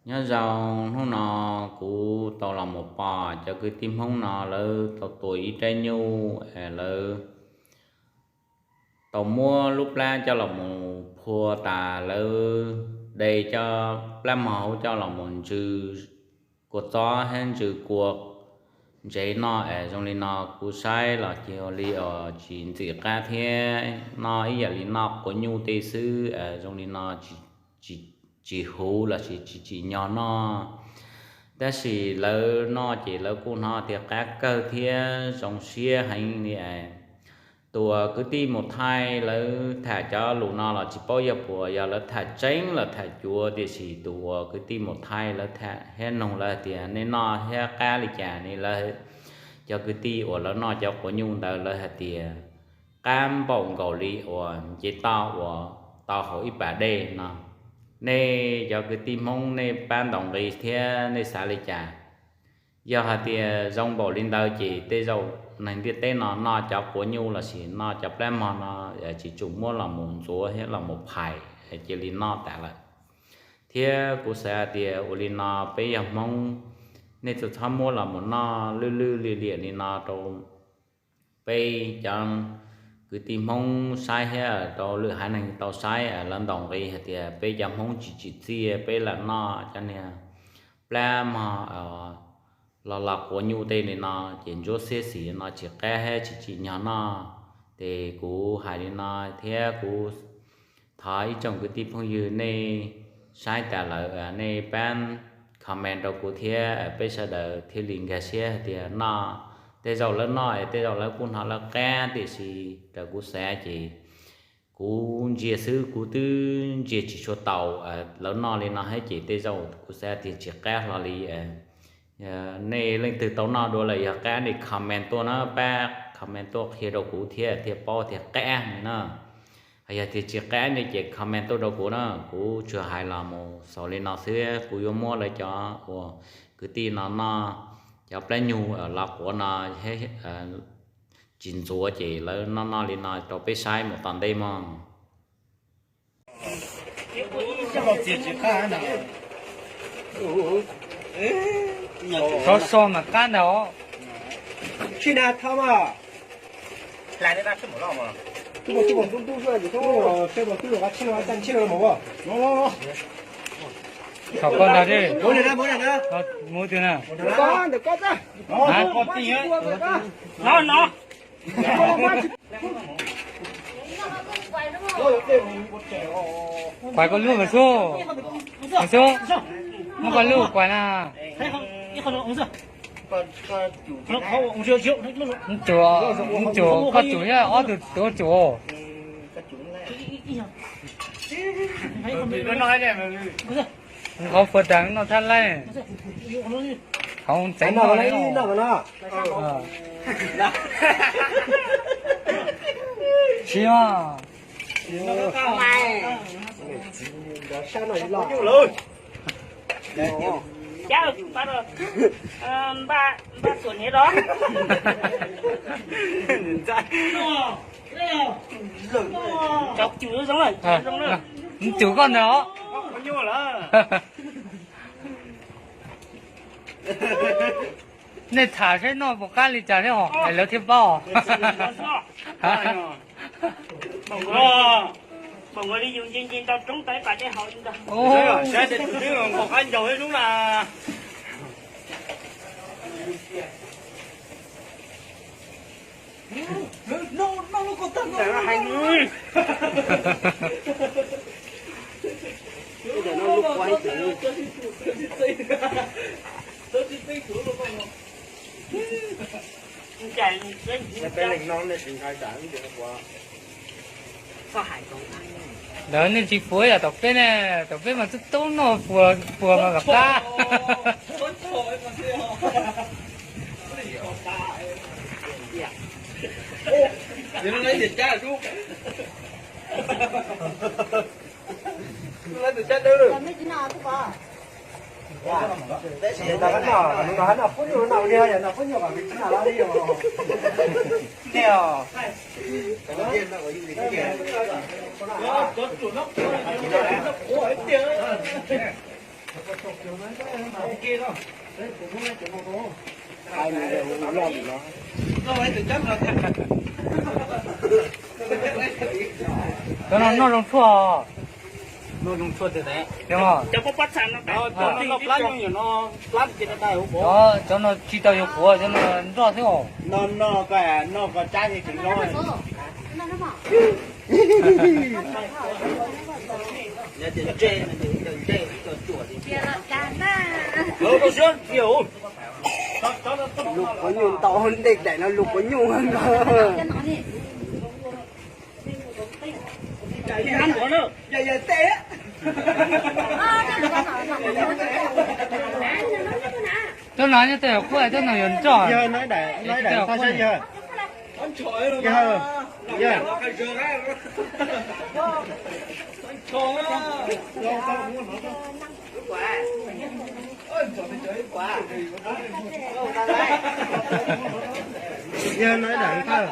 Nyob zoo, hnub no kuv tau los mus pom cov kwv tij Hmoob no lawv tau tua ib rab nyuj, lawv tau muab lub plab coj los mus phua tas, lawv de cov plab mog hauv coj los mus ntsw kua txob thiab ntsw kua ntsev noj es zoo li no kuv saib los cia li uas tsis ntxim qab thiab, noj ib yam li noj quav nyuj tej xwb, zoo li no tsis huv los sis tsis tsim nyog noj. Tab sis lawv noj ces lawv kuj hnov tias qab kawg thiab zoo siab heev li es. Tus uas kwv tij mus thaij lawv tham cov lus no los tsis paub yog puas yog lawv tham tseeb los tham cuav, tiam sis tus uas kwv tij mus thaij lawv tham thiab nug lawv hais tias nej noj thiab qab li cas ne, lawv cov kwv tij uas lawv noj cov quav nyuj ntawd lawv hais tias qab npaum nkaus li uas nce toj uas tau hauv ib pas dej no. Nej cov kwv tij Hmoob nej pab ntaus nqi thiab nej xav li cas? Yog hais tias zoo npaum li ntawd ces tej zaum neeg ntiaj teb no noj cov quav nyuj los sis noj cov plab mog no tsis tsum muab los mus ntxuav thiab los mus phais, cia li noj tas lawm. Thiab kuv xav hais tias ua li no peb yog Hmoob, nej txhob txhob muab los mus noj lwj lwj liam liam li no rau peb cov kwv tij Hmoob saib thiab rau lwm haiv neeg tau saib lawv ntaus nqi hais tias peb cov Hmoob tsis tsim txiaj, peb lam noj cov niag plab mog los los quav nyuj tej li no ces ntsuab xiab xis no tsis qab thiab tsis tsim nyog noj. Ces kuv hais li no thiab kuv thov ib tsoom kwv tij phooj ywg nej saib tas lawm nej pab comment rau kuv thiab peb sawv daws thiaj li nkag siab hais tias noj tej zaum lawv noj es tej zaum lawv kuj hnov lawv qab, tiam sis raws kuv xav ces kuv ntsia xwb kuv twb ntsia tsis tshua taus lawv noj li no thiab ces tej zaum kuv xav tias tsis qab hlo li. Nej leej twg tau noj dua lawm yog qab nej comment tuaj na, pab comment tuaj qhia rau kuv thiab thiaj paub tias qab no na. Yog tias tsis qab nej ces comment tuaj rau kuv na, kuv tsuas hais los mus xaus li no xwb, kuv yuav muab lawv cov uas kwv tij no noj cov plab nyuj los quav no tsis ntxuav ces lawv noj noj li no rau peb saib mus tom ntej mog. Sov so mas qab ntag os. Thaum koj ntag, mus twg na? No no. Pais koj lub mas xub, mas xub, muab koj lub kuais na. Ub, ub, ub, koj tsum thiab ob tug tuav tsum. Qhov puas tas noj thab laib, qhov tseev no. Siab. Npaj xuam hniav los. Cov cwm zoo, zoo na. Cwm koj ntag os. Nej tham saib noj puas qab li cas thiab os, lawv thiaj paub. Npaum nkaus li yus nce nce ntau roob tau ib pas dej haus li ntag. Saib tej tus twb nqos qab ncaug thiab lub na. Lawv nej tsis puas yam tom peb ne, tom peb mas tub tub noj puas puas mas kom qab. Cov no noj zoo tshuaj. Cov no tsis tau yuav quav, cov no nroj xwb os. Lus quav nyuj ntau, dej daim no lus quav nyuj. Cov no nyob tej qub, cov no yuav nroj. Yog no ib daim thawj.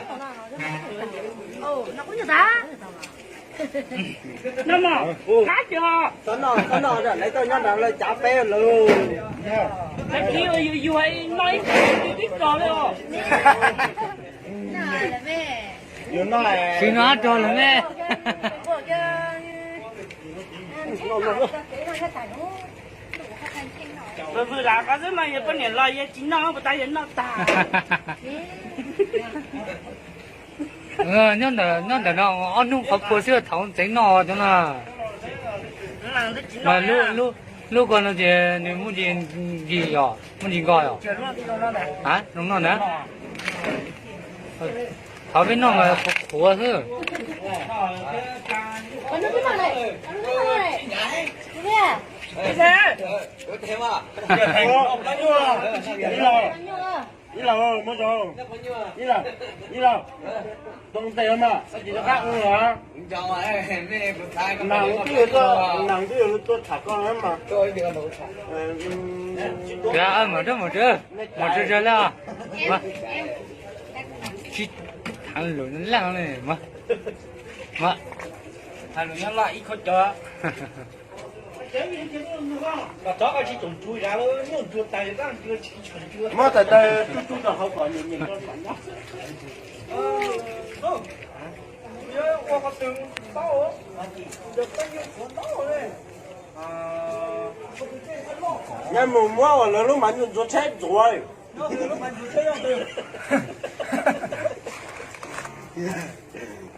Txhob noj, txhob noj, lawv tau nyob nrad lawv cav peb lawm. Tsis noj rau lawm me. Vwm vwm lam qhov xwb mas yog poj niam los yog tsis noj puas tas yog noj tag. Nyob ntawm no ob hnub qhov pua xwb thaum ntxeev noj cov no. Mas lub ko no ces nws muaj ntsis nkig yom, muaj ntsis nkos yom. A, zoo noj na. Qhov peb noj mas qhuav xwb. Ib laug, muab zoo, ib laug, ib laug, too tes mas, tsis rov qab ua lawm. Nas twb yuav, nas twb yuav tua tham koj mas. Mus tsawg tsawg lawm, tsis tham lus leej li mas. Tham lus nyob loj ib khob cov. Muab tais taw tsuj tsuj rau hauv kom nyeem nyeem rau saum nyob. Nyob mus muab uas lawv lub mav nyuj ntxuav tsheb ntxuav.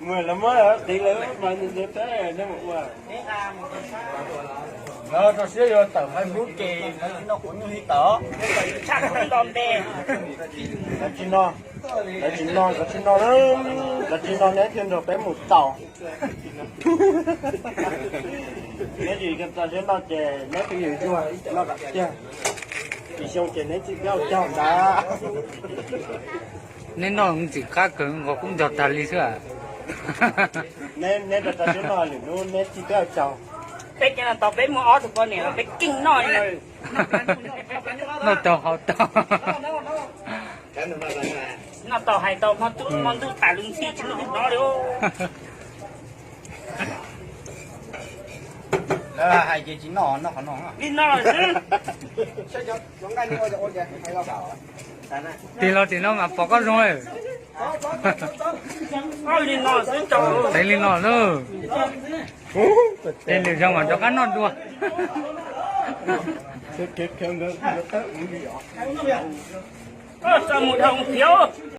Mus lawv muab qiv lawv lub mav nyuj ntxuav tsheb nyob mus ua. Lawv rau siab yuav tawm Facebook ces lawv tsis noj quav nyuj li tawm. Lawv tsis noj, lawv tsis noj, lawv tsis noj, lawv tsis noj neb thiaj nrog peb mus tau. Neb tsis tau siab noj ces neb twb yuav yuag noj kom tiag. Tsis xyoo ces neb txij peb ua caug ntag. Neb noj ntxim qab kawg nkaus kub ncaug tag li xwb. Neb rau tau siab noj lwm hnub neb txij peb ua caug. Peb cov no tau peb muaj ob tug poj niam los peb keej noj li. Noj tau haus tau. Noj tau hais tau hmo ntuj tas lub nti tsis muaj hnub hnov li. Lawv hais ces tsis noj, noj qhov no. Li no xwb. Tig los tim no mas pom koj zoo. Li no xwb. Tev li no lawm. Ces lwm zaus mam rov qab noj dua. Txawm mus dhau khiav.